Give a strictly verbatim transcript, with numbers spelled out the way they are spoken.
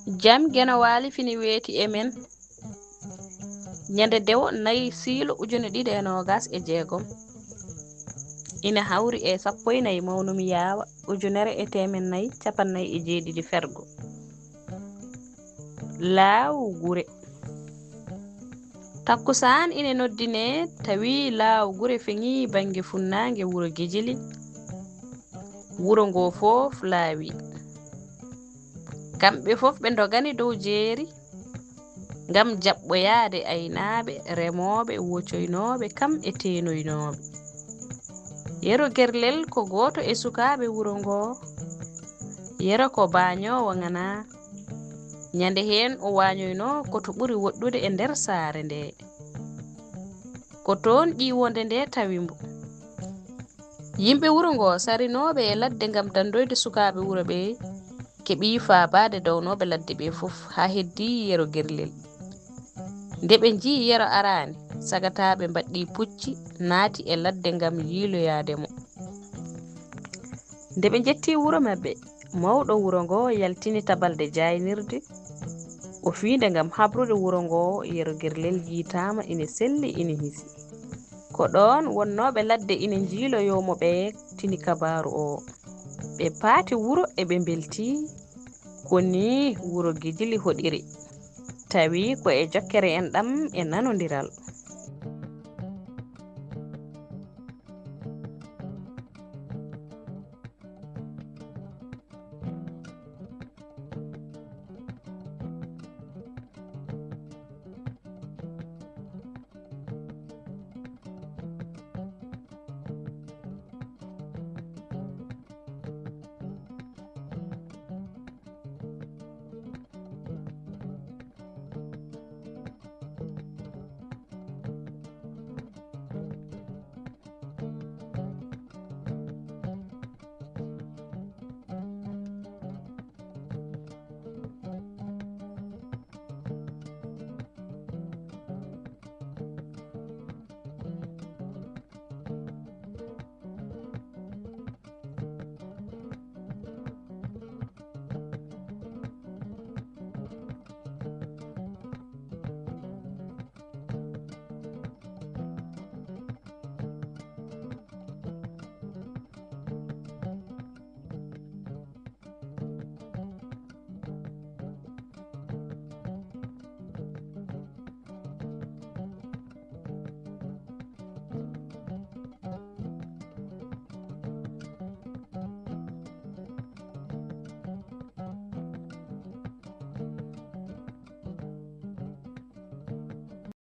Jam Geno Waali fini weeti e men. Ñande dewo nayi siilo ujune ɗiɗi e noogas e jeegom, ina hawri e sappo e nayi mawnum yaawa ujunere e teemen nayi capannay e jeeɗiɗi fergo. Laawu gure. Takkusaan ine noddinee, tawi laawu gure feŋii bannge funnaange wuro Gijili. Wuro ngoo fof laawi. Kamɓe fof ɓe ndogani dow jeeri ngam jaɓɓoyaade aynaaɓe, remooɓe, wocoynooɓe kam e teenoynooɓe. Yero Gerlel ko gooto e sukaaɓe wuro ngoo. Yero ko baañoowo ŋanaa. Ñande heen o waañoynoo ko to ɓuri woɗɗude e nder saare ndee. Ko toon ƴiiwonde ndee tawi mbo. Yimɓe wuro ngoo sarinooɓe e ladde ngam danndoyde sukaaɓe wuro ɓee, keɓii faabaade dawnooɓe ladde ɓee fof haa heddii Yero Gerlel. Nde ɓe njii Yero araani, sagataaɓe mbaɗɗii pucci, naati e ladde ngam yiiloyaade mo. Nde ɓe njettii wuro maɓɓe, mawɗo wuro ngoo yaltini tabalde jaaynirde, o fiinde ngam habrude wuro ngoo Yero Gerlel yiytaama ine selli, ine hisi. Ko ɗoon wonnooɓe ladde ine njiiloyoo mo, ɓe tini kabaaru oo. Ɓe paati wuro e ɓe mbeltii. Ko nii wuro Gijili hoɗiri, tawi ko e jokkere enɗam e nanondiral.